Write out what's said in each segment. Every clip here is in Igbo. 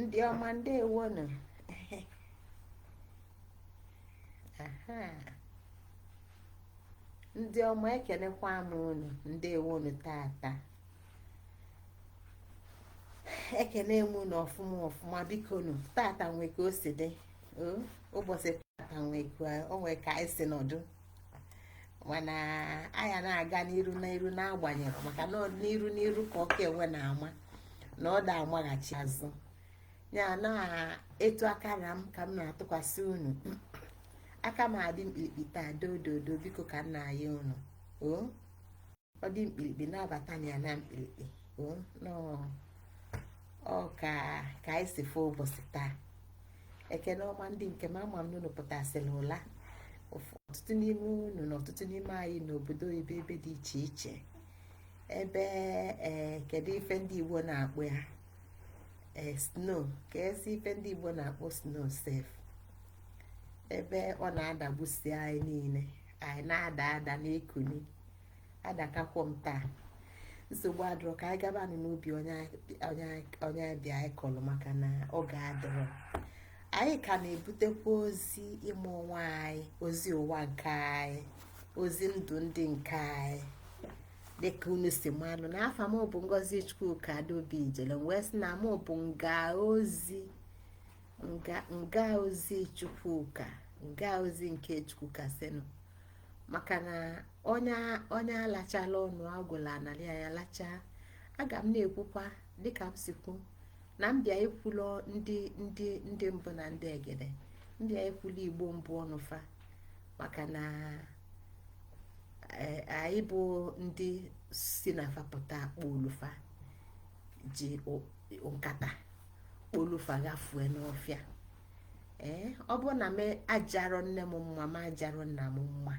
Ndị ọma, ndewonụ. Aha, ndị ọma, ekenekwa m unu. Ndewonụ. Tata ekene m unu ọfụma ọfụma. Bikonu, tata nwe ka o si dị. Ụbọchị tata nwe ka o nwe ka anyị si nọdụ, mana anya na-aga n'iru n'iru, n'agbanyeghị maka na n'iru n'iru ka ọka enwe na-ama na ọ da amaghachi azụ ya. Na etu akara m ka m na-atụkwasị unu aka m adị mkpirikpi taa. Dododo, biko, ka m na-aya unu. O ọ dị mkpirikpi, nabata na ya na mkpirikpi. O ọ ka ka anyị si fụ ụbọchị taa. Ekene ọma, ndị nke m. Ama m unu pụtasịrị ụla, ọtụtụ n'ime unu na ọtụtụ n'ime anyị n'obodo oyibo, ebe dị iche iche, ebe ee, kedu ife ndị Igbo na-akpọ ya? Ee, snow. Ka ezi ife ndị Igbo na-akpọ snow sef, ebe ọ na-adagbusi anyị niile, anyị na-ada ada na-ekuni adakakwọ m taa. Nsogbu adịrọ. Ka anyị gabanụ n'ubi onye bịa anyị kọrọ, maka na oge adịrọ. Anyị ka na-ebutekwa ozi ime onwe anyị, ozi ụwa nke anyị, ozi ndụ ndị nke anyị. Dịka unu si manụ na afa m bụ Ngozi Chukwuka Adaobi Ijele, wee sị na mụ bụ nga ozi, nga ozi Chukwuka, nga ozi nke Chukwuka sịnụ, maka na onye alachala ọnụ agwụla anarị ya lachaa. Aga m na-ekwukwa dịka m si kwu na mbịa ekwulo ndị mbụ na ndị egede, mbịa ekwula Igbo mbụ ọnụfa, maka na anyị bụ ndị si na fapụta kpolufa ji nkata kpolufa gafue n'ọfịa. Ee, ọ bụrụ na m ajarọ nne m mma, m ajarọ nna m mma,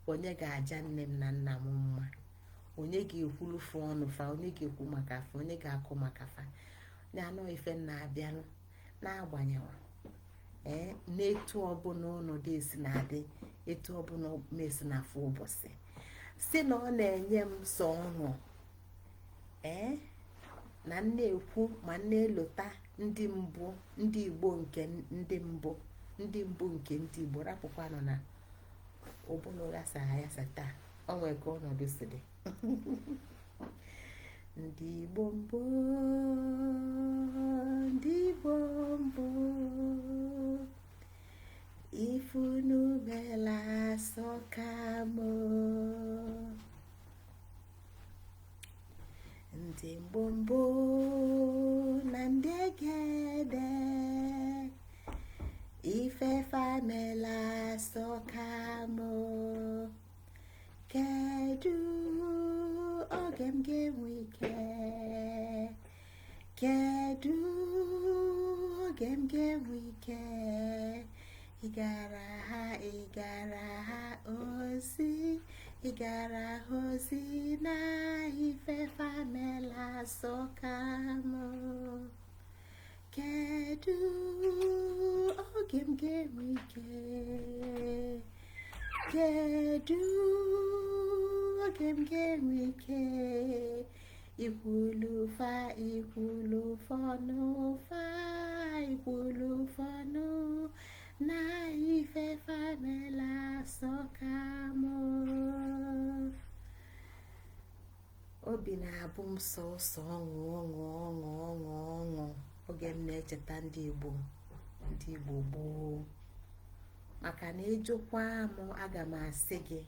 onye ga-aja nne m na nna m mma? Onye ga-ekwulufe ọnụ fa? Onye ga-ekwu maka fa? Onye ga-akụ maka fa? Ya anọ ife nna abịanụ. N'agbanyeghị ee, n'etu ọbụla ọnọdụ esi na-adị, etu ọbụla mesi na afọ ụbọchị si na ọ na-enye m sọ ọṅụ, ee, na nna ekwu ma nna elota ndị mbụ, ndị Igbo nke ndị mbụ, ndị mbụ nke ndị Igbo rapụkwanụ na ụbụla ghasa aghasa taa. O nwee ka ọnọdụ si dị. Ndị Igbo mbụ, ndị Igbo mbụ, ifunu mela sọkamo. Ndị mbụ mbụ na ndị egede, ife famela sọkamo. Kedu oge m ga-enwe ike? Kedu oge m ga-enwe ike ịgara ha, ịgara ha ozi, ịgara ha ozi na ife famela sọkamo? Kedu oge m ga-enwe ike? Kedu oge m ga-enwe ike ikwulufa, ikwulufọnụfa, ikwulufọnụ na ife famela sọkamo? Obi na-abụ m sọsọ ọṅụ, ọṅụ, ọṅụ, ọṅụ, ọṅụ oge m na-echeta ndị Igbo, ndị Igbo gboo, maka na ịjụkwa m, aga m asị gị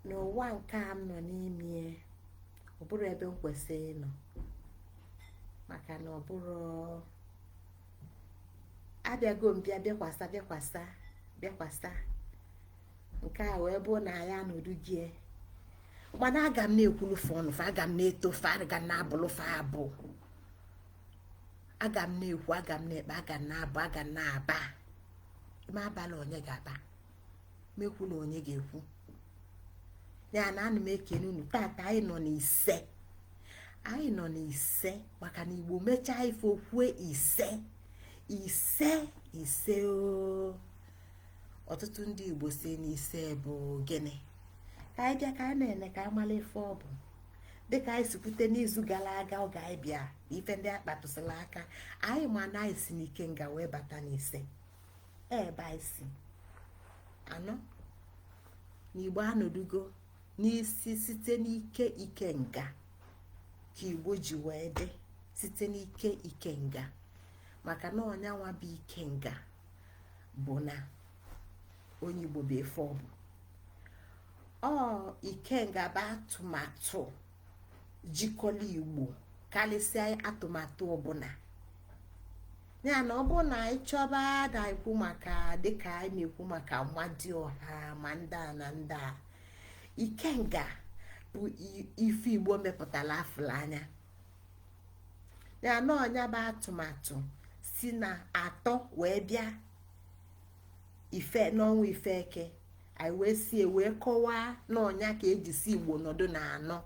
n'ụwa nke a m nọ n'ime, ọ bụrụ ebe m kwesịrị ịnọ, maka na ọ bụrụ abịago m bịa bịakwasa bịakwasa bịakwasa nke a wee bụ na ya anọdụ gị. Mana aga m na-ekwulu fa ọnụ fa, aga m na-eto fa, aga m na-abụlụ fa abụ, aga m na-ekwu, aga m na-ekpe, aga m na-abụ, aga m na-aba. Ma abalị onye ga-aba mekwula, onye ga-ekwu ya na ana m ekene unu. Tata anyị nọ n'ise, anyị nọ n'ise, maka na Igbo mechaa ife okwue ise, ise, ise o. Ọtụtụ ndị Igbo si n'ise bụ gịnị? Ka anyị bịa ka anyị na-ene, ka anyị mara ife ọ bụ. Dịka anyị si kwute n'izu gara aga, oge anyị bịa ife ndị a kpatụsịla aka, anyị ma na anyị si n'ikenga wee bata n'ise ebe anyị si anọ na Igbo anọdugo n'isi site n'ike ikenga ka Igbo ji wee dị, site n'ike ikenga, maka na ọnyanwa bụ ikenga bụ na onye Igbo bụ efe ọ bụ. Ọ ikenga bụ atụmatụ jikọrọ Igbo karịsịa atụmatụ ọbụla. Ya na ọ bụrụ na anyị chọba na ekwu maka, dịka anyị na-ekwu maka Amadioha ma ndị a na ndị a, ikenga bụ ife Igbo mepụtara afụrụ anya. Ya na ọnya bụ atụmatụ si na atọ wee bịa ife n'ọnwa ifeke, anyị wee sie wee kọwaa na ọnya ka eji si Igbo nọdụ na anọ,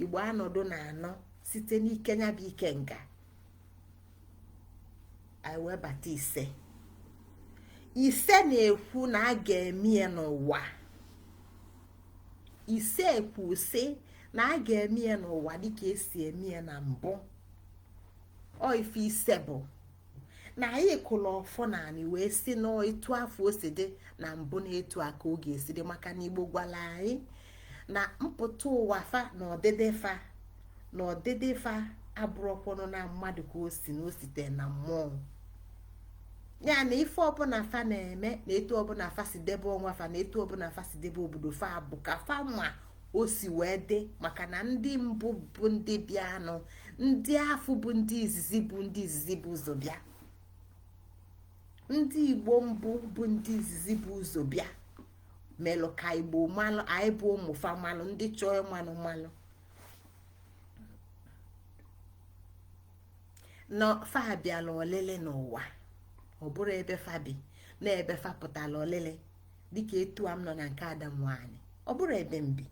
Igbo anọdụ na anọ site n'ike nya bụ ikenga. Anyị wee bata ise. Ise na-ekwu na a ga-eme ya n'ụwa. Ise ekwu sị na a ga-eme ya n'ụwa dịka esi eme ya na mbụ. Ọ ife ise bụ na anyị kụrụ ọfọ na anyị wee si na etu afọ o si dị na mbụ na etu a ka ọ ga-esi dị, maka na Igbo gwara anyị na mpụta ụwa fa na ọdịdị fa na ọdịdị fa abụrụkwanụ na mmadụ ka o si na o site na mmụọ. Ya na ife ọbụla fa na-eme na etu ọbụla fa si debe onwe fa na etu ọbụla fa si debe obodo fa bụ ka fa ma o si wee dị, maka na ndị mbụ bụ ndị bịanụ, ndị afụ bụ ndị izizi bụ ndị izizi bụ ụzọ bịa, ndị Igbo mbụ bụ ndị izizi bụ ụzọ bịa melụ ka Igbo malụ anyị bụ ụmụ fa malụ, ndị chọọ ịmanụ malụ na fa bịala olili n'ụwa. Ọ bụrụ ebe fa bi na ebe fa pụtara olili, dịka etu a m nọ na nke ada m nwaanyị, ọ bụrụ ebe m bi,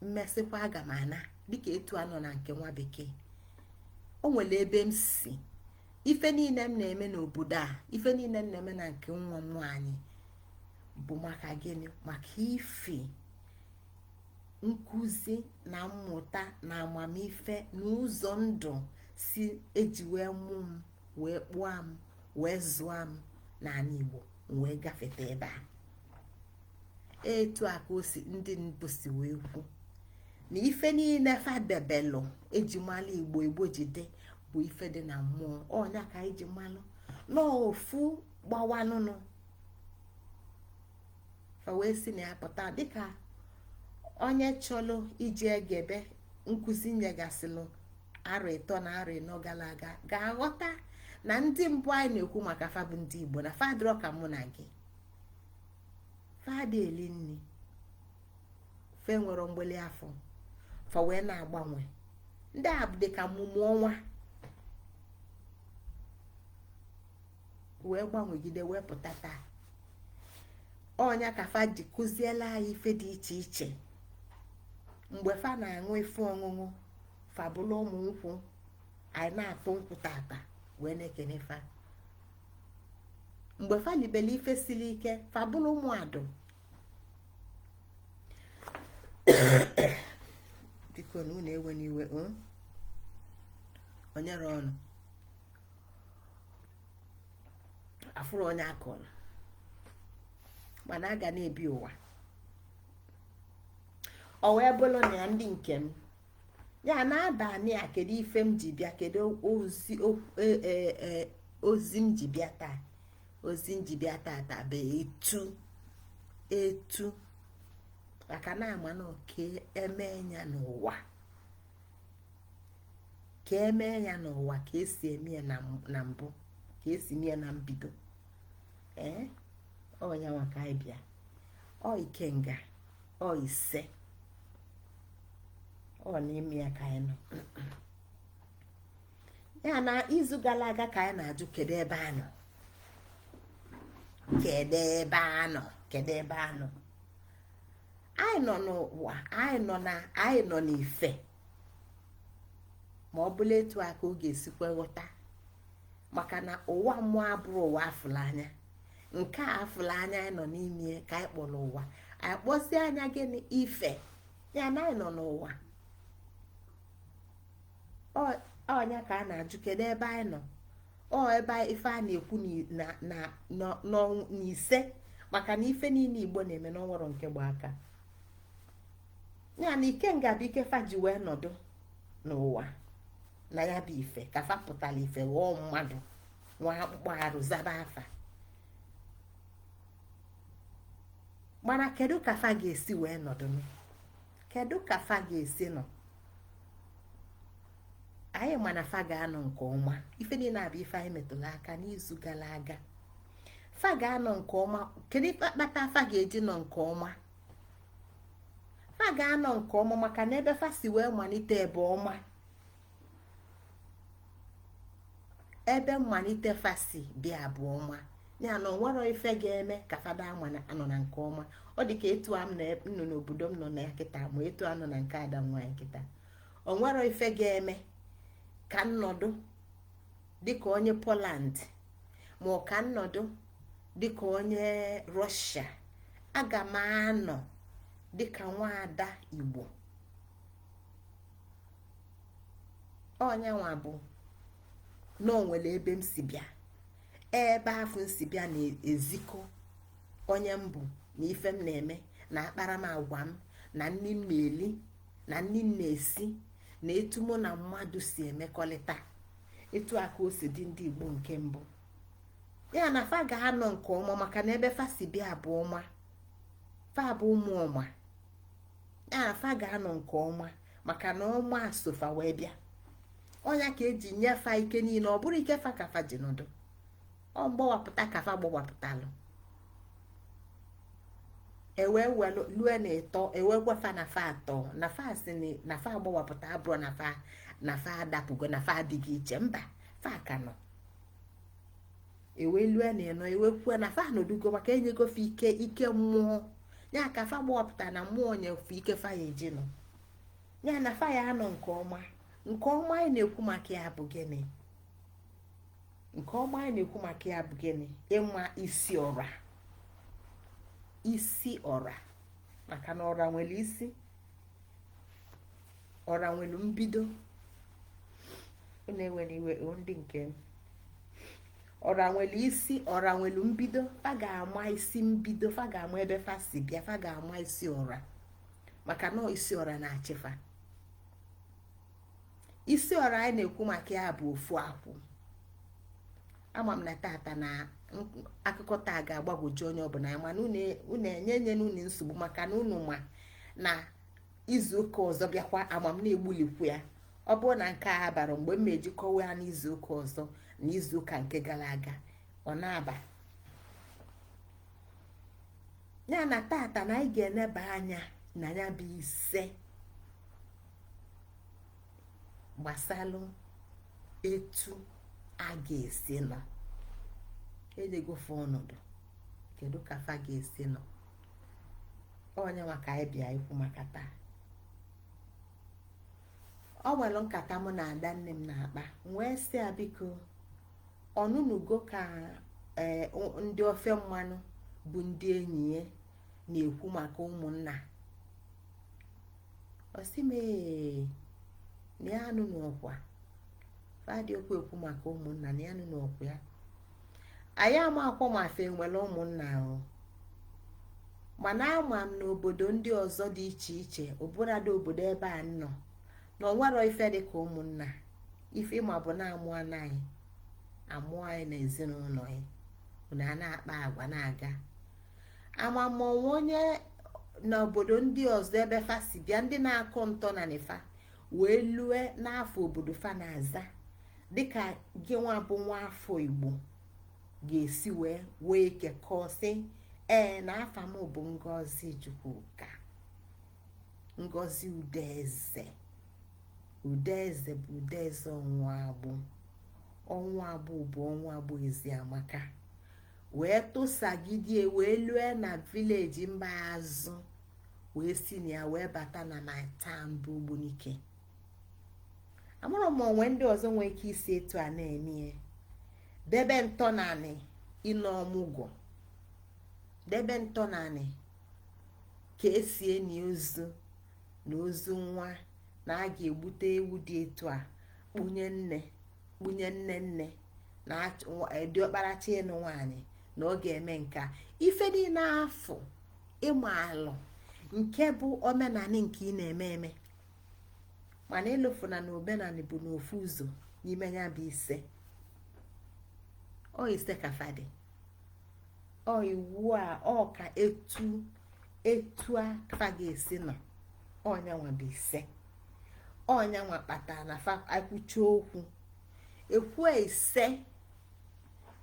mmesịkwa aga m ana dịka etu a nọ na nke nwa bekee. O nwere ebe m si. Ife niile m na-eme n'obodo a, ife niile m na-eme na nke nwa m nwaanyị bụ maka gịnị? Maka ife nkụzi na mmụta na amamife na ụzọ ndụ si eji wee mụ m, wee kpụọ m, wee zụọ m n'ala Igbo, wee gafete ebe a. Etu a ka o si ndị mbụ si wee kwu na ife niile fadebelụ eji malụ Igbo, Igbo ji dị bụ ife dị na mmụọ. Ọnya ka anyị ji malụ na ofu gbawanụnụ fa wee si na ya pụta, dịka onye chọrọ iji egebe nkụzi nyegasịlụ arọ 3 na arọ 4 gara aga ga-aghọta na ndị mbụ anyị na-ekwu maka fa bụ ndị Igbo, na fa dịrọ ka mụ na gị. Fa dị eli nri, fe nwere mgbeli afọ, fa wee na-agbanwe. Ndị a bụ dịka mmụmụ ọnwa wee gbanwegide wee pụta taa. Ọnya ka fa ji kụziela anyị ife dị iche iche. Mgbe fa na-aṅụ ife ọṅụṅụ, fa bụrụ ụmụ nkwụ, anyị na-atụ nkwụ tata wee na-ekene fa. Mgbe fa libele ife siri ike, fa bụrụ ụmụ adụ. Biko na unu ewe n'iwe, onyere ọnụ afụrụ onye akọrọ, mana a ga na-ebi ụwa. Ọ wee bụrụ na ya ndị nke m ya na-abalị a, kedu ife m ji bịa? Kedu ozi m ji bịa taa? Ozi m ji bịa tata bụ etu etu maka na ama na ka eme ya n'ụwa, ka eme ya n'ụwa ka esi eme ya na mbụ, ka esi eme ya na mbido. Ee, ọnya maka anyị bịa. Ọ ikenga, ọ ise, ọ n'ime ya ka anyị nọ. Ya na izu gara aga ka anyị na-ajụ kedu ebe a nọ, kedu ebe a nọ, kedu ebe a nọ. Anyị nọ n'ụwa, anyị nọ na anyị nọ n'ife. Ma ọ bụla etu a ka ọ ga-esikwa ghọta, maka na ụwa mmụọ abụrụ ụwa afụrụ anya. Nke a afụrụ anya anyị nọ n'ime ka anyị kpọrọ ụwa. Anyị kpọzie anya gịnị? Ife. Ya na anyị nọ n'ụwa. Ọnya ka a na-ajụ, kedu ebe anyị nọ? Ọ ebe ife a na-ekwu n'ise, maka na ife niile Igbo na-eme na ọnwere nke gba aka ya na ikenga bụ ike fa ji wee nọdụ n'ụwa na ya bụ ife ka fa pụtara ife, ghọọ mmadụ, nwa akpụkpọ arụ, zaba afa. Mana kedu ka fa ga-esi wee nọdụ? Kedu ka fa ga-esi nọ? Anyị ma na fa ga-anọ nke ọma. Ife niile abụ ife anyị metụrụ aka n'izu gara aga. Fa ga-anọ nke ọma. Kedu ife kpata fa ga-eji nọ nke ọma? Fa ga-anọ nke ọma maka na ebe fa si wee malite ebe ọma, ebe mmalite fa si bịa bụ ọma. Ya na onwero ife ga-eme ka fada anọ na nke ọma. Ọ dị ka etu a m nọ n'obodo m nọ na ya kịta, ma etu a nọ na nke ada m nwaanyị kịta. Onwero ife ga-eme ka nnọdụ dịka onye Poland, ma ọ ka nnọdụ dịka onye Russia. Aga m anọ dịka nwaada Igbo. Ọnyanwa bụ na o nwere ebe m si bịa, ebe afụ m si bịa na-ezikọ onye m bụ na ife m na-eme na akparamagwa m na nni m na-eli na nni m na-esi na etu mụ na mmadụ si emekọrịta. Etu a ka o si dị ndị Igbo nke mbụ. Ya na fa ga-anọ nke ọma maka na ebe fa si bịa bụ ọma, fa bụ ụmụ ọma. Ya na fa ga-anọ nke ọma maka na ọma so fa wee bịa. Ọnya ka eji nyefa ike niile. Ọ bụrụ ike fa ka fa ji nọdụ, ọ mgbawapụta ka fa gbawapụtalụ, ewee welu lue na ịtọ, ewee gwa fa na fa atọ, na fa si na fa agbawapụta abụrụ na fa na fa adapụgo, na fa adịghị iche. Mba, fa ka nọ. Ewee lue na ịnọ, ewee kwuo na fa nọdugo maka enyegofe ike, ike mmụọ ya ka fa gbawapụta, na mmụọ nyefe ike fa ya eji nọ. Ya na fa ya anọ nke ọma. Nke ọma anyị na-ekwu maka ya bụ gịnị? Nke ọma anyị na-ekwu maka ya bụ gịnị? Ịma isi ọra, isi ọra, maka na ọra nwere isi, ọra nwere mbido. Unu ewere iwe ndị nke m. Ọra nwere isi, ọra nwere mbido. Fa ga-ama isi mbido, fa ga-ama ebe fa si bịa, fa ga-ama isi ọra, maka na isi ọra na-achịfa. Isi ọra anyị na-ekwu maka ya bụ ofu akwụ. Ama m na tata na akụkọ taa ga-agbagwoju onye ọbụla ya, mana unu enye nye unu nsogbu, maka na unu ma na izu ụka ọzọ bịakwa, ama m na-egbulikwu ya. Ọ bụrụ na nke a bara mgbe m ejikọwa ya n'izu ụka ọzọ na izu ụka nke gara aga, ọ na-aba. Ya na tata na anyị ga-eneba anya na ya bụ ise gbasalụ etu a ga-esi nọ enyegofe ọnọdụ. Kedu ka fa ga-esi nọ? Onye maka anyị bịa ikwu maka taa. Ọ nwere nkata mụ na ada nne m na-akpa, wee sị ya, biko, ọnụnugo ka ee ndị ofe mmanụ bụ ndị enyi ya na-ekwu maka ụmụnna? Ọ sị m ee, na ya anụ n'ọkwa fadị okwu ekwu maka ụmụnna, na ya anụ n'ọkwa ya. Anyị ama akwọ ma fe nwere ụmụnna ahụ, mana ama m n'obodo ndị ọzọ dị iche iche, ọbụladị obodo ebe a nọ, na onwero ife dị ka ụmụnna. Ife ịma bụ na amụ anaghị amụ anyị na ezinụlọ anyị na a na-akpa agwa na-aga. Ama m onwe onye n'obodo ndị ọzọ ebe fa si bịa, ndị na-akọ ntọ na nefa wee lue n'afọ obodo fa na-aza, dịka gị nwa bụ nwa afọ Igbo ga-esi wee wee kekọọ sị, ee, na afa m bụ Ngozi Chukwuka, Ngozi Udeze. Udeze bụ Udeze ọnwụ agbụ, ọnwụ agbụ bụ ọnwụ agbụ Eziamaka, wee tụsagide wee lue na village mba azụ, wee si na ya wee bata na my town bụ Ogbunike. Amụrụ m onwe ndị ọzọ nwee ike isi etu a na-eme ya. Debe ntọnanị ịnọ ọmụgwọ, debe ntọnanị ka esi eni ozu. Na ozu nwa na a ga-egbute ewu dị etu a, kpunye nne, kpunye nne nne, na diọkpara chọ ịnụ nwaanyị na ọ ga-eme nke a. Ife niile afụ ịma alụ nke bụ omenanị nke ị na-eme eme, mana ịlụfụna na omenanị bụ n'ofu ụzọ n'ime ya bụ ise. Ọ ise ka fa dị. Ọ iwu a, ọ ka etu etu a fa ga-esi nọ. Ọnyanwa bụ ise. Ọnyanwa kpatara na fa ekwucha okwu ekwuo ise,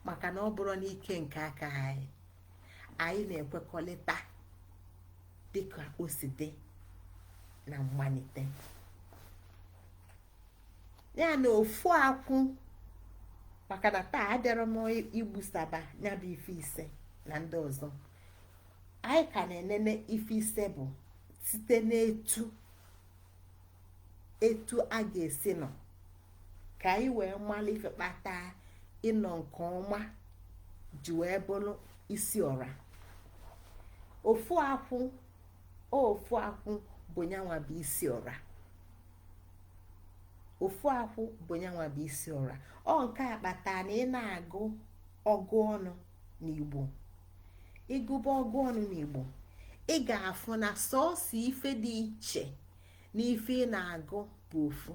maka na ọ bụrụ n'ike nke aka anyị, anyị na-ekwekọrịta dịka o si dị na mmalite ya na ofu akwụ. Maka na taa abịara m igbusaba ya bụ ife ise na ndị ọzọ. Anyị ka na-enene ife ise bụ site n'etu etu a ga-esi nọ ka anyị wee mara ife kpata ịnọ nke ọma ji wee bụrụ isi ọra. Ofu akwụ, ofu akwụ bụ nyanwa bụ isi ọra. Ofu akwụ bụ nyanwa bụ isi ọra. Ọ nke a kpatara na ị na-agụ ọgụ ọnụ n'Igbo, ịgụba ọgụ ọnụ n'Igbo, ị ga-afụ na sọọsọ ife dị iche n'ife ị na-agụ bụ ofu.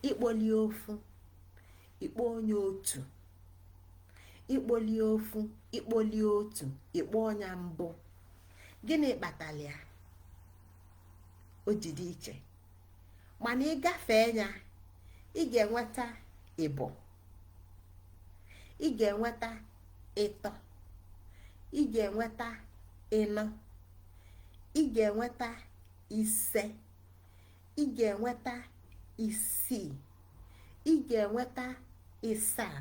Ịkpọlie ofu, ịkpọ onye otu. Ịkpọlie ofu, ịkpọlie otu, ịkpọ onye mbụ. Gịnị kpatara ya o ji dị iche? Mana ị gafee ya, ị ga-enweta ịbọ, ị ga-enweta ịtọ, ị ga-enweta ịnọ, ị ga-enweta ise, ị ga-enweta isii, ị ga-enweta ịsaa.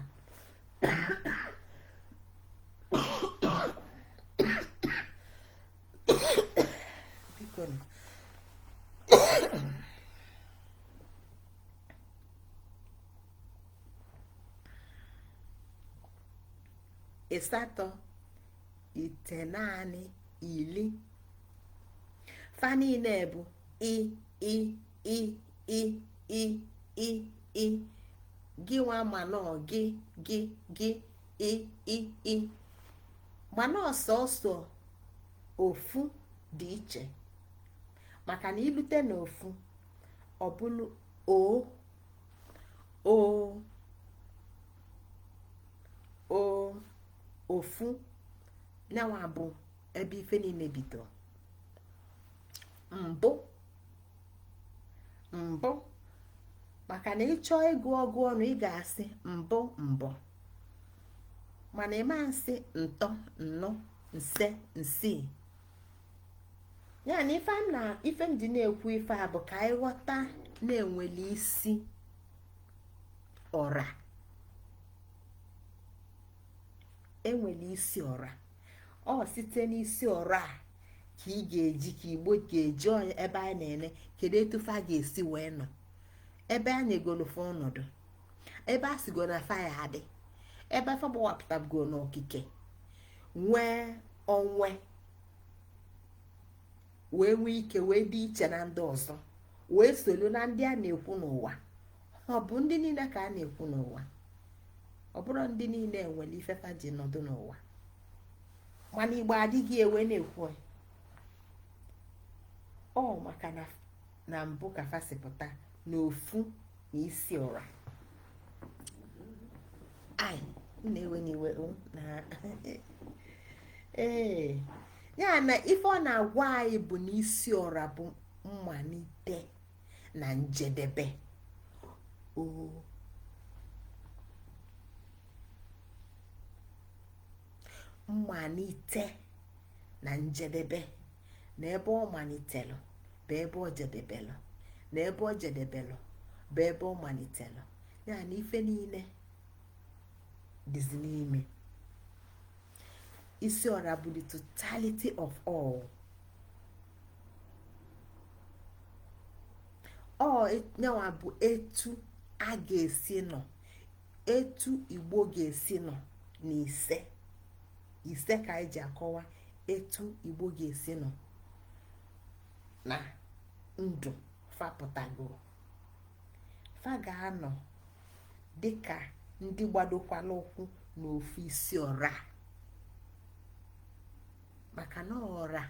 Biko, ịsatọ, itenaanị, ili. Fa niile bụ i, i, i, i, i, i, i. Gị nwa mana ọ gị, gị, gị, i, i, i, mana ọsọsọ ofu dị iche, maka na ilute n'ofu, ọ bụrụ o, o, o. Ofu nyanwa bụ ebe ife niile bido. Mbụ, mbụ, maka na ịchọọ ịgụ ọgụ ọnụ, ị ga-asị mbụ, mbụ, mana ịma nsị ntọ, nnọ, nse, nsii. Ya na ife m na ife m ji na-ekwu ife a bụ ka anyị ghọta na-enwele isi ọra, enwere isi ọra. Ọ site n'isi ọra a ka ị ga-eji, ka Igbo ga-eji ebe anyị na-ene kedu etu fa ga-esi wee nọ, ebe a nyegoro fa ọnọdụ, ebe a sigo na fa ya adị, ebe fa gbawapụtago n'okike, nwee onwe, wee nwee ike wee dị iche na ndị ọzọ, wee solu na ndị a na-ekwu n'ụwa. Ọ bụ ndị niile ka a na-ekwu n'ụwa? Ọ bụrụ ndị niile enwere ife fa ji nọdụ n'ụwa, mana Igbo adịghị ewe na-ekwu ọ maka na mbụ ka fa si pụta n'ofu na isi ọra. Ai na-ewe n'iwe na ee, ya na ife ọ na-agwa anyị bụ na isi ọra bụ mmalite na njedebe. O mmalite na njedebe, na ebe ọ malitelu bụ ebe ọ jedebelu, na ebe ọ jedebelu bụ ebe ọ malitelu. Ya na ife niile dịzi n'ime isi ọra bụ the totality of all. Ọ nyanwa bụ etu a ga-esi nọ, etu Igbo ga-esi nọ na ise. Ise ka anyị ji akọwa etu Igbo ga-esi nọ na Ndụ fapụtago fa ga-anọ dịka ndị gbadokwala ụkwụ n'ofu isi ọra, maka na ọra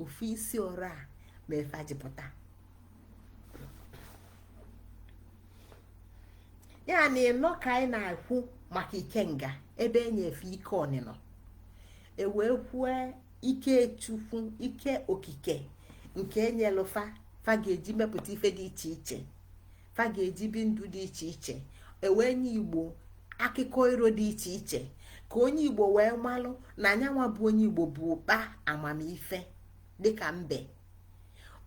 ofu isi ọra ma efe jipụta ya na ịnọ ka anyị na-ekwu maka ikenga ebe enyefe ike ọnịnọ e wee kwue ike Chukwu, ike okike nke enyelu fa, fa ga-eji mepụta ife dị iche iche, fa ga-eji bi ndụ dị iche iche. E wee nye Igbo akụkọ iro dị iche iche ka onye Igbo wee malụ na anyanwa bụ onye Igbo bụ ụkpa amamife dịka mbe.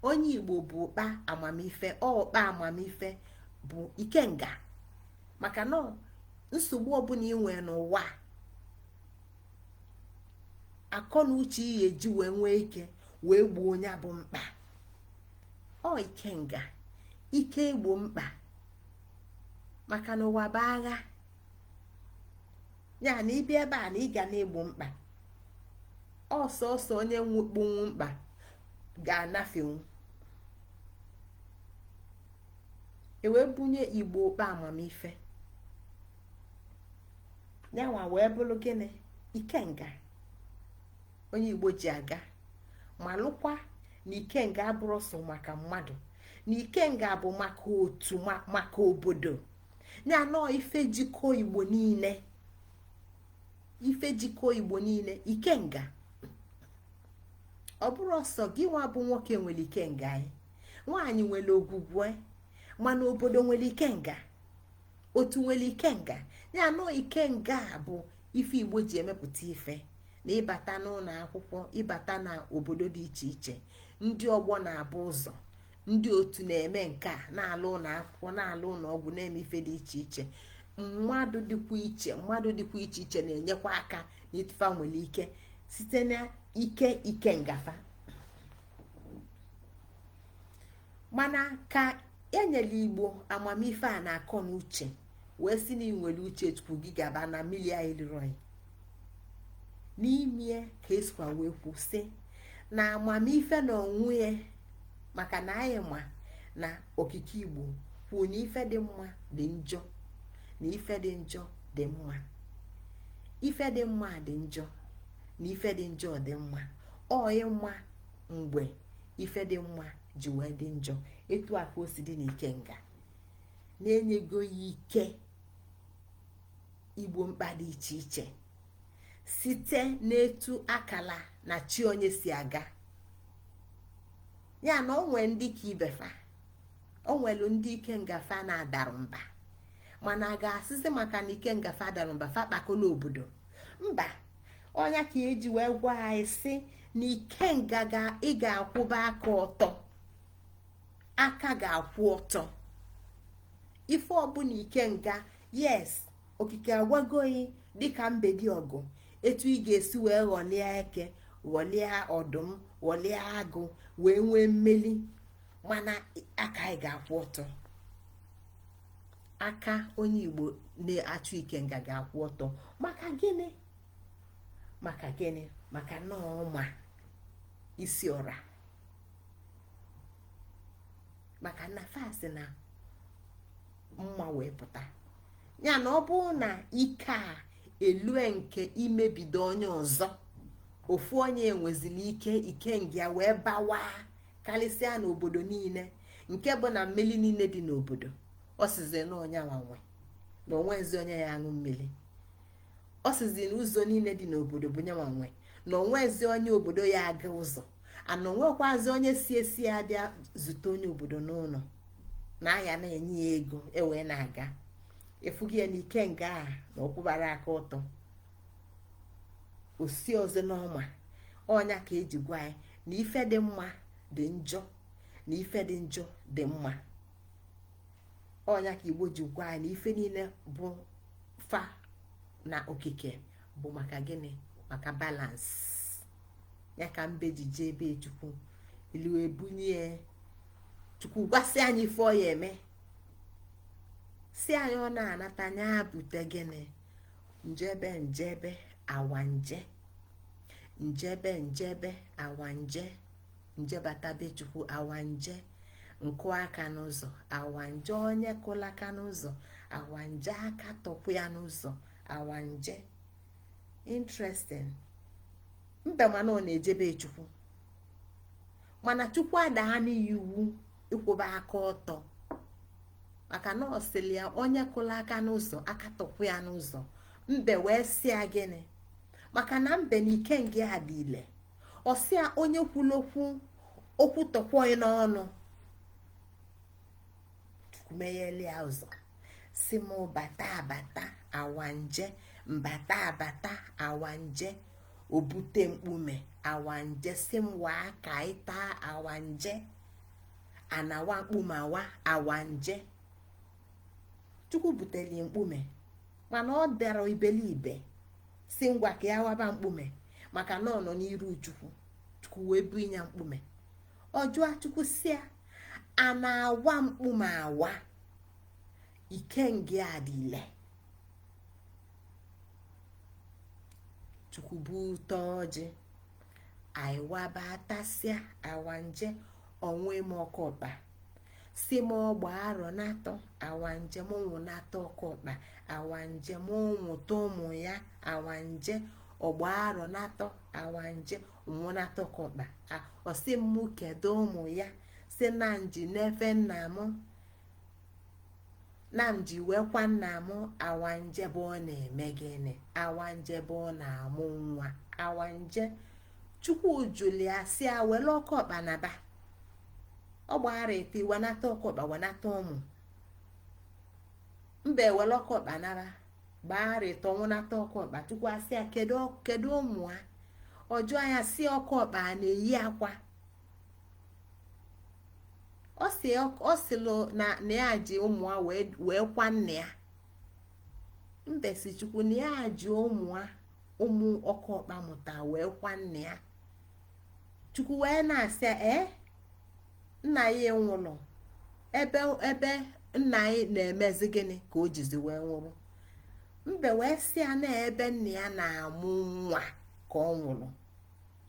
Onye Igbo bụ ụkpa amamife, ọ ụkpa amamife bụ ikenga, maka na nsogbu ọbụla ị nwee n'ụwa, akọ na uche ị eji wee nwee ike wee gbuo onye bụ mkpa, ọ ikenga, ike igbo mkpa, maka na ụwa bụ agha. Ya na ịbịa ebe a na ị ga na-egbo mkpa, ọsọsọ onye gbonwu mkpa ga-anafenwu. E wee bunye Igbo ụkpa amamife, yanwa wee bụrụ gịnị? Ikenga onye Igbo ji aga, ma lụkwa na ikenga abụrụ sọ maka mmadụ, na ikenga bụ maka otu, maka obodo. Ya nọọ ife jikọ Igbo niile, ife jikọ Igbo niile, ikenga. Ọ bụrụ ọsọ gị nwa bụ nwoke nwere ikenga, anyị nwaanyị nwere ogwugwe, mana obodo nwere ikenga, otu nwere ikenga. Ya nọ ikenga bụ ife Igbo ji emepụta ife. Na ịbata n'ụlọ akwụkwọ, ịbata na obodo dị iche iche, ndị ọgbọ na-abụ ụzọ, ndị otu na-eme nke a, na-alụ ụlọ akwụkwọ, na-alụ ụlọ ọgwụ, na-eme ife dị iche iche. Mmadụ dịkwa iche, mmadụ dịkwa iche iche na-enyekwa aka n'ịtụfa nwere ike site na ike ikengafa. Mana ka enyere Igbo amamife a na akọ na uche, wee sị na ị nwere uche Chukwu gị gaba na mmiri anyị lụrụ n'ime, ka esikwa wee kwu sị na amamife na onwe ya, maka na anyị ma na okike Igbo kwuo na ife dị mma dị njọ, na ife dị njọ dị mma, ife dị mma dị njọ, na ife dị njọ dị mma. Ọ mma mgbe ife dị mma ji wee dị njọ. Etu a ka o si dị n'ikenga na-enyego ya ike igbo mkpa dị iche iche site n'etu akala na chi onye si aga. Ya na o nwee ndị ka ibefa, o nwelu ndị ike ngafe na-adarụ mba, mana a ga-asịsị maka na ike ngafe adarụ mba fa kpakọla obodo mba. Ọnya ka eji wee gwa anyị sị na ikenga ga ị ga-akwụba aka ọtọ, aka ga-akwụ ọtọ. Ife ọbụla ikenga, yes, okike agwagoghị dịka mbe dị ọgụ etu ị ga-esi wee ghọlịa eke, ghọlịa ọdụm, ghọlịa agụ wee nwee mmeli, mana aka anyị ga-akwụ ọtọ. Aka onye Igbo na-achụ ikenga ga-akwụ ọtọ. Maka gịnị? Maka gịnị? Maka na ọma isi ọra, maka na fasị na mma wee pụta. Ya na ọ bụrụ na ike a elue nke imebido onye ọzọ, ofu onye enwezili ike ikenga wee bawa karịsịa n'obodo niile, nke bụ na mmiri niile dị n'obodo, ọ sizi na onye nwanwe na onwezi onye ya aṅụ mmiri. Ọ sizi na ụzọ niile dị n'obodo bụ nyanwanwe na onwezi onye obodo ya aga ụzọ, ana onwekwazi onye si esi ya bịa zute onye obodo n'ụlọ na aya na-enye ya ego ewee na-aga. Efughị ya na ikenga a na ọkwụbara aka ọtọ osi ọzọ n'ọma. Ọnya ka eji gwa anyị na ife dị mma dị njọ, na ife dị njọ dị mma. Ọnya ka Igbo ji gwa anyị na ife niile bụ fa na okike bụ maka gịnị? Maka balance. Ya ka mbe ji jee ebe Chukwu ilu ebunye Chukwu gwasị anyị ife ọ ya eme, si anyị ọ na-anata anya bute gịnị? Njebe njebe awanje, njebe njebe awanje. Njebata be Chukwu, awanje nkụ aka n'ụzọ, awanje onye kụla aka n'ụzọ, awanje aka tọpụ ya n'ụzọ, awanje. Interesting. Mbe mana ọ na-ejebe Chukwu, mana Chukwu adaa n'iyi iwu ịkwụba aka ọtọ, maka na ọ sịrị ya onye kụla aka n'ụzọ aka tọpụ ya n'ụzọ. Mbe wee sị ya gịnị? Maka na mbe na ikenga ya dị ile. Ọ sị ya onye kwulu okwu, okwu tọkwọ n'ọnụ. Chukwu meghele ya ụzọ, si m bata abata, awanje mbata abata, awanje obute mkpume, awanje si m waa ka ịta, awanje anawa mkpume awa, awanje. Chukwu butere mkpume, mana ọ dara ibelibe, si ngwa ka ya waba mkpume, maka na ọ nọ n'iru Chukwu. Chukwu wee bu ịnya mkpume. Ọ jụọ Chukwu si ya, a na-awa mkpume awa? Ikenga adịle. Chukwu bụ ụtọ ọjị, anyị waba atasịa, awanje onwe m ọkọkpa, si m ọgba arọ n'atọ, awanje m nwụnata ọkọkpa, awanje m nwụta ụmụ ya, awanje ọgba arọ n'atọ, awanje nwụnata ọkọkpa. Ọsị m kedu ụmụ ya, si na nji n'efe nna m, na nji wee kwa nna m, awanje bụ ọ na-eme gịnị? Awanje bụ ọ na-amụ nwa. Awanje. Chukwu julia si a were ọkọkpa naba, ọ gbara ete wenata ọkọkpa, wenata ụmụ. Mbe were ọkọkpa naba, gbara ete ọnwụnata ọkọkpa. Chukwu asị ya kedu ụmụ a? Ọ jụọ ya si ọkọkpa na-eyi akwa. Ọ sịlụ na ya ji ụmụ a wee kwa nna ya. Mbe si Chukwu na ya ji ụmụ a, ụmụ ọkọkpa mụta wee kwa nna ya. Chukwu wee na-asị ee nna ya nwụrụ, ebe nna ya na-emezi gịnị ka o jizi wee nwụrụ. Mbe wee sị ya na ebe nna ya na-amụ nwa ka ọ nwụrụ.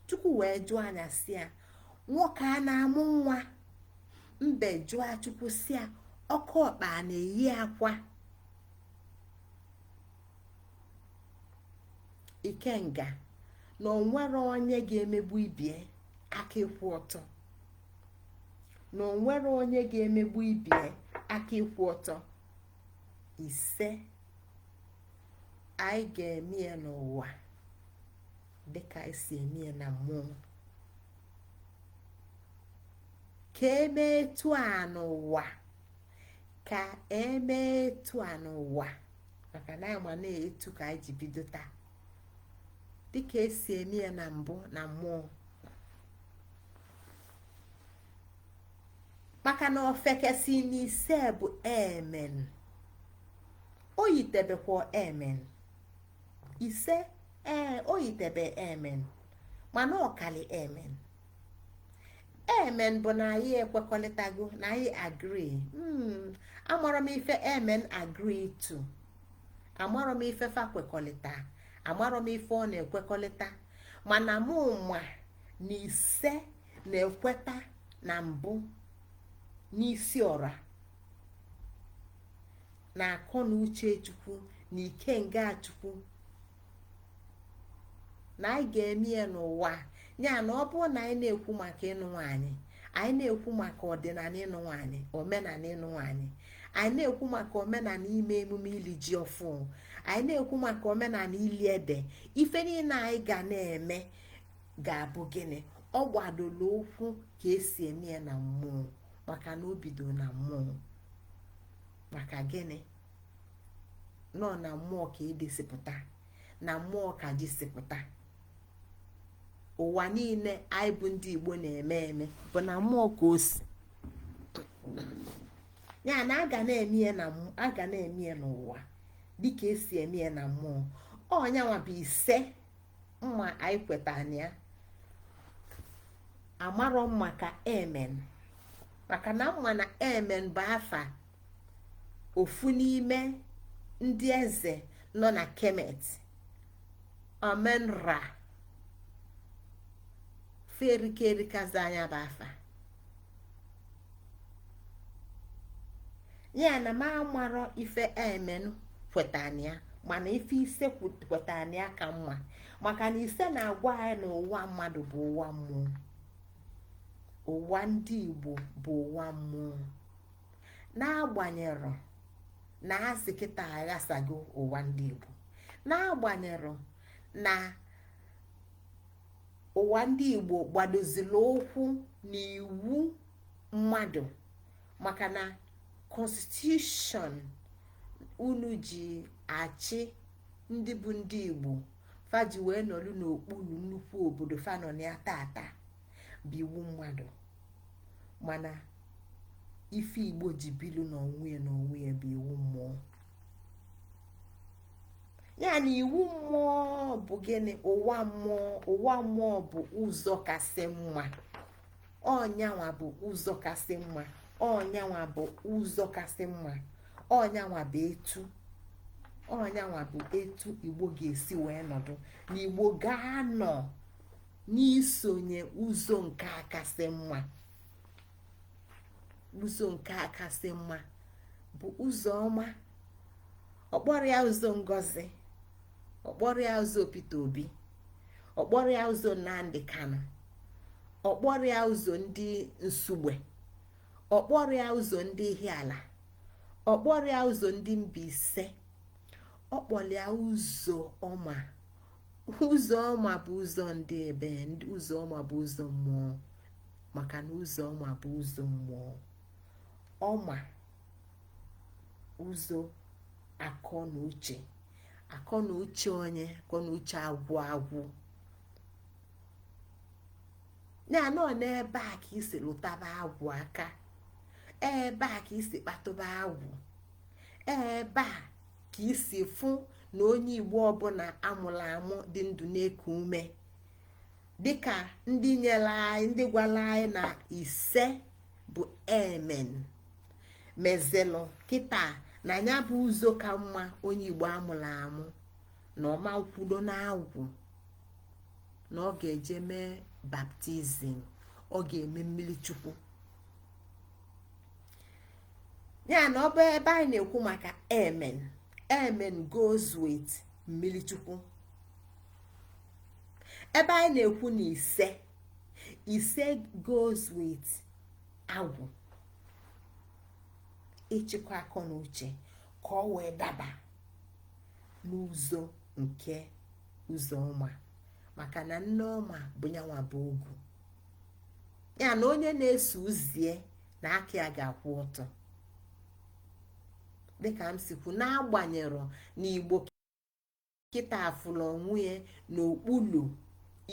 Chukwu wee jụọ anya sị ya nwoke a na-amụ nwa? Mbe jụọ Chukwu sị ya ọkọkpa na-eyi akwa? Ikenga na onwere onye ga-emegbu ibie aka ịkwụ ọtọ, na onwere onye ga-emegbu ibie aka ịkwụ ọtọ. Ise, anyị ga-eme ya n'ụwa dịka anyị si eme ya na mmụọ. Ka emee etu a n'ụwa, ka emee etu a n'ụwa, maka na anyị ma na-etu ka anyị ji bido taa, dịka esi eme ya na mbụ na mmụọ. Maka na ofekesi n'ise bụ amen, o yitebekwa amen ise, ee o yitebe amen, mana ọkali amen. Amen bụ na anyị ekwekọrịtago, na anyị agree. Amara m ife amen agree to, amara m ife fa kwekọrịta, amara m ife ọ na-ekwekọrịta, mana mụ ma na ise na-ekweta na mbụ n'isi ọra na akọ na uche Chukwu na ikenga Chukwu na anyị ga-eme ya n'ụwa. Ya na ọ bụrụ na anyị na-ekwu maka ịnụ nwaanyị, anyị na-ekwu maka ọdịnala ịnụ nwaanyị, omenala ịnụ nwaanyị, anyị na-ekwu maka omenala ime emume ili ji ọfụ, anyị na-ekwu maka omenala ili ede, ife niile anyị ga na-eme ga-abụ gịnị? Ọ gbadoro ụkwụ ka esi eme ya na mmụọ, maka na o bido na mmụọ. Maka gịnị? Nọ na mmụọ ka ede si pụta, na mmụọ ka ji si pụta. Ụwa niile anyị bụ ndị Igbo na-eme eme bụ na mmụọ ka o si. Ya na a ga na-eme ya na a ga na-eme ya n'ụwa dịka esi eme ya na mmụọ. Ọnyanwa bụ ise mma anyị kwetara na ya. Amarọ m maka amen, maka na mma na amen bụ afa ofu n'ime ndị eze nọ na Kemet, Amenra Fa erika erikazi anya bụ afa. Ya na m amarọ ife emen kwetana ya, mana ife ise kwetana ya ka mma, maka na ise na-agwa anyị na ụwa mmadụ bụ ụwa mmụọ, ụwa ndị Igbo bụ ụwa mmụọ. N'agbanyerọ na asị kịta aghasago ụwa ndị Igbo, n'agbanyerọ na ụwa ndị Igbo gbadozili ụkwụ n'iwu mmadụ, maka na constitution unu ji achị ndị bụ ndị Igbo fa ji wee nọlụ n'okpuru nnukwu obodo fa nọ na ya tata bụ iwu mmadụ. Mana ife Igbo ji bilu n'onwe ya n'onwe ya bụ iwu mmụọ. Ya na iwu mmụọ bụ gịnị? Ụwa mmụọ. Ụwa mmụọ bụ ụzọ kasị mma. Ọnyanwa bụ ụzọ kasị mma. Ọnyanwa bụ ụzọ kasị mma. Ọnyanwa bụ etu, ọnyanwa bụ etu Igbo ga-esi wee nọdụ. Na Igbo ga-anọ n'isonye ụzọ nke a kasị mma. Ụzọ nke a kasị mma bụ ụzọ ọma. Ọkpọrọ ya ụzọ Ngozi, ọkpọrọ ya ụzọ Peter Obi, ọkpọrọ ya ụzọ Nnamdi Kanu, ọkpọrọ ya ụzọ ndị Nsugbe, ọkpọrọ ya ụzọ ndị Ihiala, ọkpọrọ ya ụzọ ndị Mbaise, ọkpọrọ ya ụzọ ọma. Ụzọ ọma bụ ụzọ ndị ebe, ụzọ ọma bụ ụzọ mmụọ, maka na ụzọ ọma bụ ụzọ mmụọ. Ọma ụzọ akọ na uche, akọ na uche onye, akọ na uche agwụ agwụ. Ya nọ n'ebe a ka isi lụtaba agwụ aka, ebe a ka isi kpatụba agwụ, ebe a ka isi fụ na onye Igbo ọbụla amụrụ amụ dị ndụ na-eku ume, dịka ndị nyere anyị, ndị gwara anyị na ise bụ amen mezelụ kịta na ya bụ ụzọ ka mma. Onye Igbo amụrụ amụ na ọma nkwudo na agwụ na ọ ga-eje mee baptizim, ọ ga-eme mmiri chukwu. Ya na ọ bụ ebe anyị na-ekwu maka amen. Amen goes with mmiri chukwu. Ebe anyị na-ekwu na ise, ise goes with agwụ, ịchịkwa akọ na uche ka ọ wee daba n'ụzọ nke ụzọ ọma, maka na nne ọma bụ nyanwa bụ ogwu. Ya na onye na-eso ụzie na aka ya ga-akwụ ọtọ, dịka m si kwu, n'agbanyerọ na Igbo kịta afụlụ onwe ya n'okpuru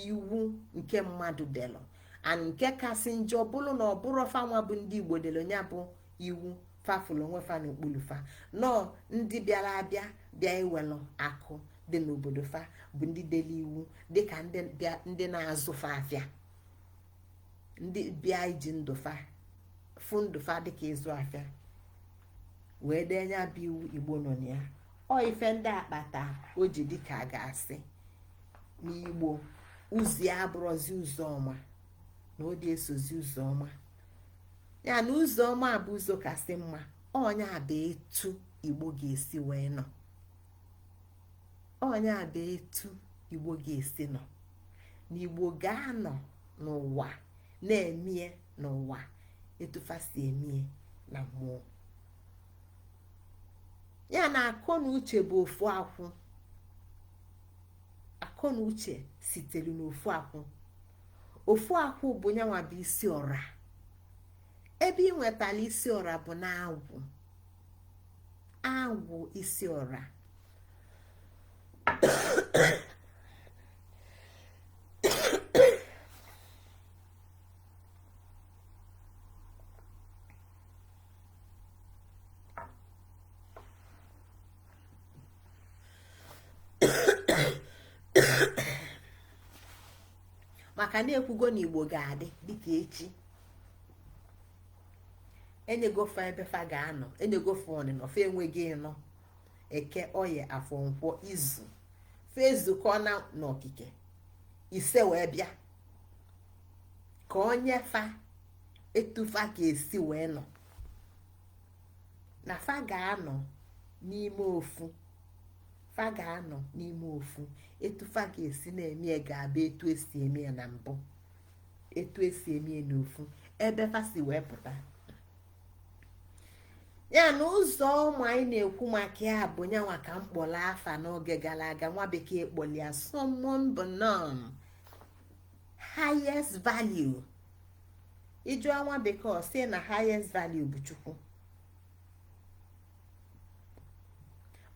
iwu nke mmadụ delụ, and nke kasị njọ bụrụ na ọ bụrụ fanwa bụ ndị Igbo delụ ya bụ iwu fafụlụ onwe fa n'okpuru fa nọọ. Ndị bịara abịa bịa iwelụ akụ dị n'obodo fa bụ ndị delu iwu, dịka ndị na-azụ fa afịa, ndị bịa iji ndụ fa fụ ndụ fa dịka ịzụ afịa wee dee nya bụ iwu Igbo nọ na ya. Ọ ife ndị akpata o ji dịka a ga-asị na Igbo ụzọ ya abụrọzi ụzọ ọma, na ọ dị esozi ụzọ ọma. Ya na ụzọ ọma bụ ụzọ kasị mma. Ọnya bụ etu Igbo ga-esi wee nọ, ọnya bụ etu Igbo ga-esi nọ, na Igbo ga-anọ n'ụwa na-emie n'ụwa etu fa si emie na mmụọ. Ya na akọ na uche bụ ofu akwụ. Akọ na uche sitere n'ofu akwụ. Ofu akwụ bụ nyanwa bụ isi ọra. Ebe ị nwetara isi ọra bụ na agwụ, agwụ isi ọra. Maka na ekwugo na Igbo ga-adị dịka echi, enyego fa ebe fa ga-anọ, enyego fa ọnịnọ fa enweghị ịnọ eke oye afọ nkwọ izu fa ezukọ na n'okike ise wee bịa. Ka onye fa etu fa ga-esi wee nọ, na fa ga-anọ n'ime ofu, fa ga-anọ n'ime ofu. Etu fa ga-esi na-eme ya ga-abụ etu esi eme ya na mbụ, etu esi eme ya n'ofu ebe fa si wee pụta. Ya na ụzọ ụmụ anyị na-ekwu maka ya bụ nyanwa ka m kpọrọ afa n'oge gara aga. Nwa bekee kpọrọ ya summum bonum, highest value. Ịjụọ nwa bekee, ọ sị na highest value bụ Chukwu,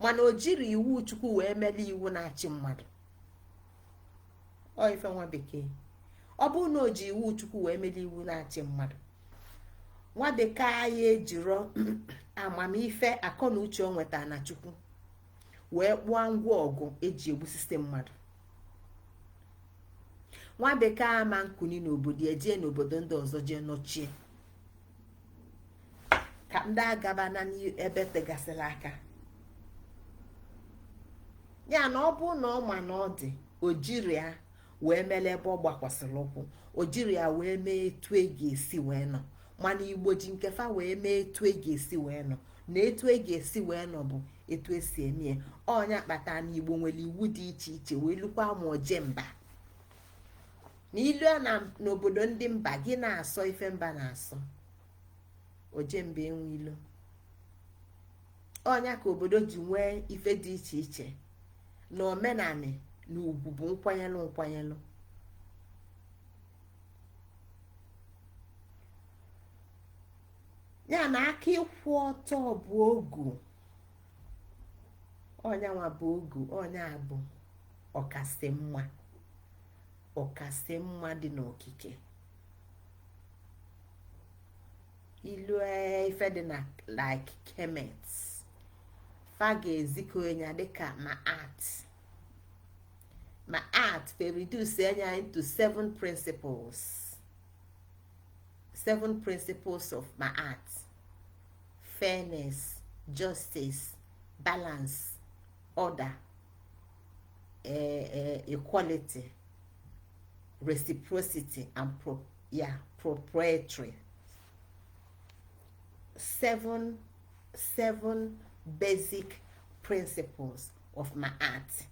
mana o jiri iwu Chukwu wee mere iwu na-achị mmadụ. Ọ ife nwa bekee, ọ bụrụ na o ji iwu Chukwu wee mere iwu na-achị mmadụ, nwa bekee anyị ejiro amamife akọ na uche o nwetara na Chukwu wee kpụọ ngwa ọgụ eji egbusisi mmadụ. Nwa bekee ama nkuni n'obodo ya jee n'obodo ndị ọzọ jee nọchie ka ndị agaba na ebe tegasịrị aka. Ya na ọ bụ na ọ ma na ọ dị, o jiri ya wee mere ebe ọ gbakwasịrị ụkwụ, o jiri ya wee mee etu e ga-esi wee nọ. Mana Igbo ji nke fa wee mee etu e ga-esi wee nọ, na etu e ga-esi wee nọ bụ etu esi eme ya. Ọ nya kpata na Igbo nwere iwu dị iche iche wee lukwa ma oje mba na ilu na n'obodo ndị mba gị na-asọ ife mba na-asọ, oje mba enwe ilo. Ọ nya ka obodo ji nwee ife dị iche iche na omenanị na ugwu bụ nkwanyelụ nkwanyelụ. Ya na aka ịkwụ ọtọ bụ ogu, ọ nyanwa bụ ogu, ọ nya bụ ọkasị mma, ọkasị mma dị n'okike. Ilu ife dị na like Kemet, fa ga-ezikọ ya dịka Ma'at. Ma'at fe reduce ya into seven principles, seven principles of Ma'at: fairness, justice, balance, order, equality, reciprocity and proprietary. Seven basic principles of Ma'at.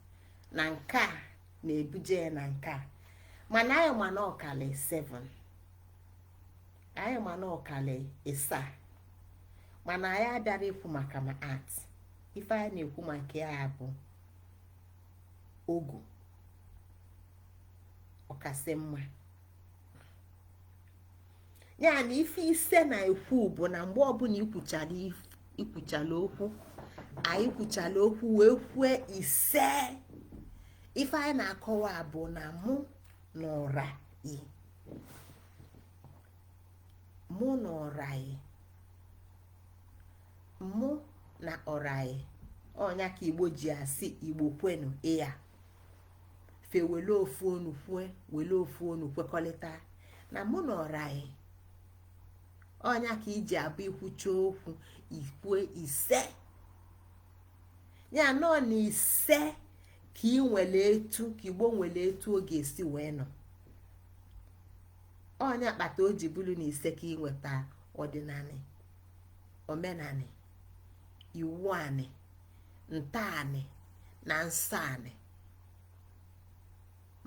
Na nke a na-ebuje ya na nke a, mana anyị ma na ọkali 7, anyị ma na ọkali ịsaa, mana anyị abịara ikwu maka Ma'at. Ife anyị na-ekwu maka ya bụ ogu ọkasị mma. Ya na ife ise na-ekwu bụ na mgbe ọbụla ikwuchala okwu, anyị kwuchala okwu wee kwue ise, ife anyị na-akọwa bụ na mụ na ọra yi, mụ na ọra yi, mụ na ọra yi. Ọ nya ka Igbo ji asị Igbo kwenu ịya fe wele ofu onu kwue, wele ofu onu kwekọrịta na mụ na ọra yi. Ọ nya ka iji abụ ikwucha okwu ikwue ise, ya nọ na ise ka ị nwere etu ka Igbo nwere etu ọ ga-esi wee nọ. Ọ nya kpata o ji bụrụ na ise ka ị nweta ọdịnanị, omenanị, iwu anị, ntọanị na nsọ anị.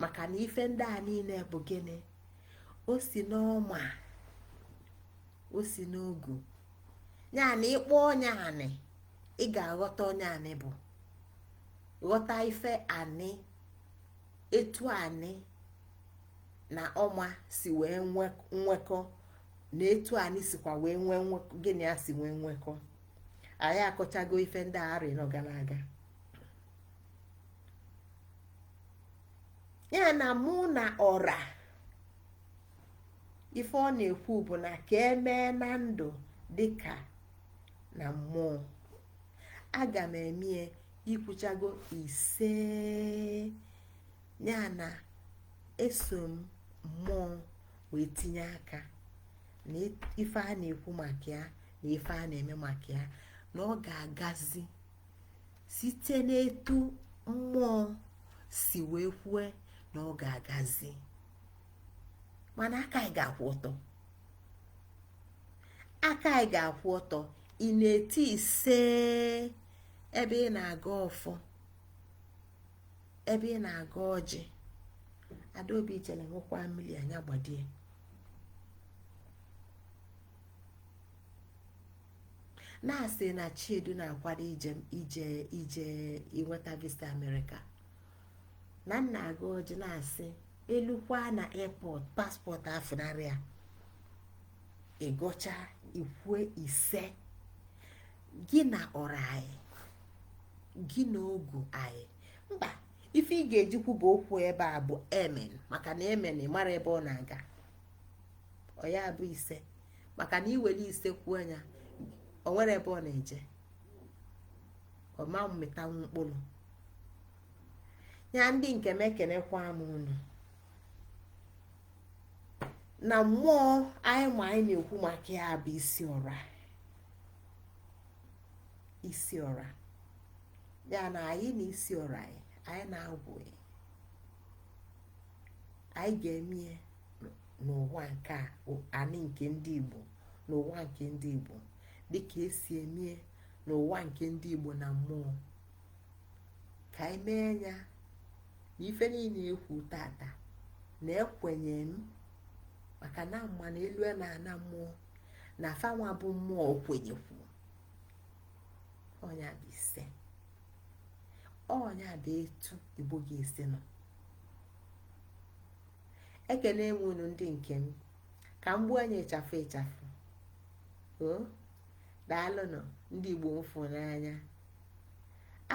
Maka na ife ndị a niile bụ gịnị? O si n'ọma, o si n'ogu. Ya na ịkpọ onye anị, ị ga-aghọta onye anị bụ, ghọta ife anị, etu anị na ọma si wee nwekọ, na etu anị sikwa wee nwee nwekọ, gịnị ya si nwee nwekọ. Anyị akọchago ife ndị a arị nọ gara aga. Ya na mụ na ọra, ife ọ na-ekwu bụ na ka emee na ndụ dịka na mmụọ. Aga m emie ikwuchago ise. Ya na eso m mmụọ wee tinye aka na ife a na-ekwu maka ya na ife a na-eme maka ya, na ọ ga-agazi site n'etu mmụọ si wee kwue na ọ ga-agazi. Mana aka anyị ga-akwụ ọtọ, aka anyị ga-akwụ ọtọ. Ị na-eti ise ebe ị na-aga ọfọ, ebe ị na-aga ọjị. Adaobi chere nwekwa mmiri anya gbadie. Na-asị na Chiedu na-akwado ije ije ije inweta visa Amerịka, na nna aga ọjị, na-asị elukwa na airport, passport afụnarị ya. Ịgọcha, ikwue ise, gị na ọra anyị, gị na ogu anyị. Mba, ife ị ga-ejikwu bụ okwu ebe a bụ amen, maka na amen ị mara ebe ọ na-aga. Ọ ya bụ ise, maka na iwere ise kwuo anya, o nwere ebe ọ na-eje, ọ ma mmịtanwu mkpụrụ ya. Ndị nke m, ekenekwa m unu na mmụọ anyị. Ma anyị na-ekwu maka ya bụ isi ọra, isi ọra ya na anyị na isi ọra anyị, anyị na-agwụ anyị ga-eme n'ụwa nke a, anị nke ndị Igbo, n'ụwa nke ndị Igbo, dịka esi eme n'ụwa nke ndị Igbo na mmụọ. Ka anyị mee ya na ife niile ekwu tata na ekwenye m, maka na mma na elu na ana mmụọ na fanwa bụ mmụọ kwenyekwu. Ọnya bụ ise, ọnya bụ etu Igbo ga-esi nọ. Ekene m unu ndị nke m. Ka m gbuo anya ịchafụ ịchafụ o. Daalụnụ, ndị Igbo m fụ n'anya.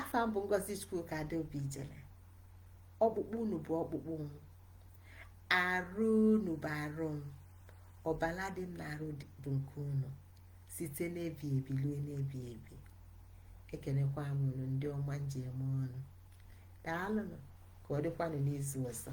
Afa m bụ Ngozi Chukwuka Adaobi Ijele. Ọkpụkpụ unu bụ ọkpụkpụ m, arụ unu bụ arụ m, ọbala dị m n'arụ bụ nke unu, site n'ebi ebi lue n'ebi ebi. Ekenekwa m unu, ndị ọma nji eme ọnụ. Daalụnụ, ka ọ dịkwanụ n'izu ọzọ.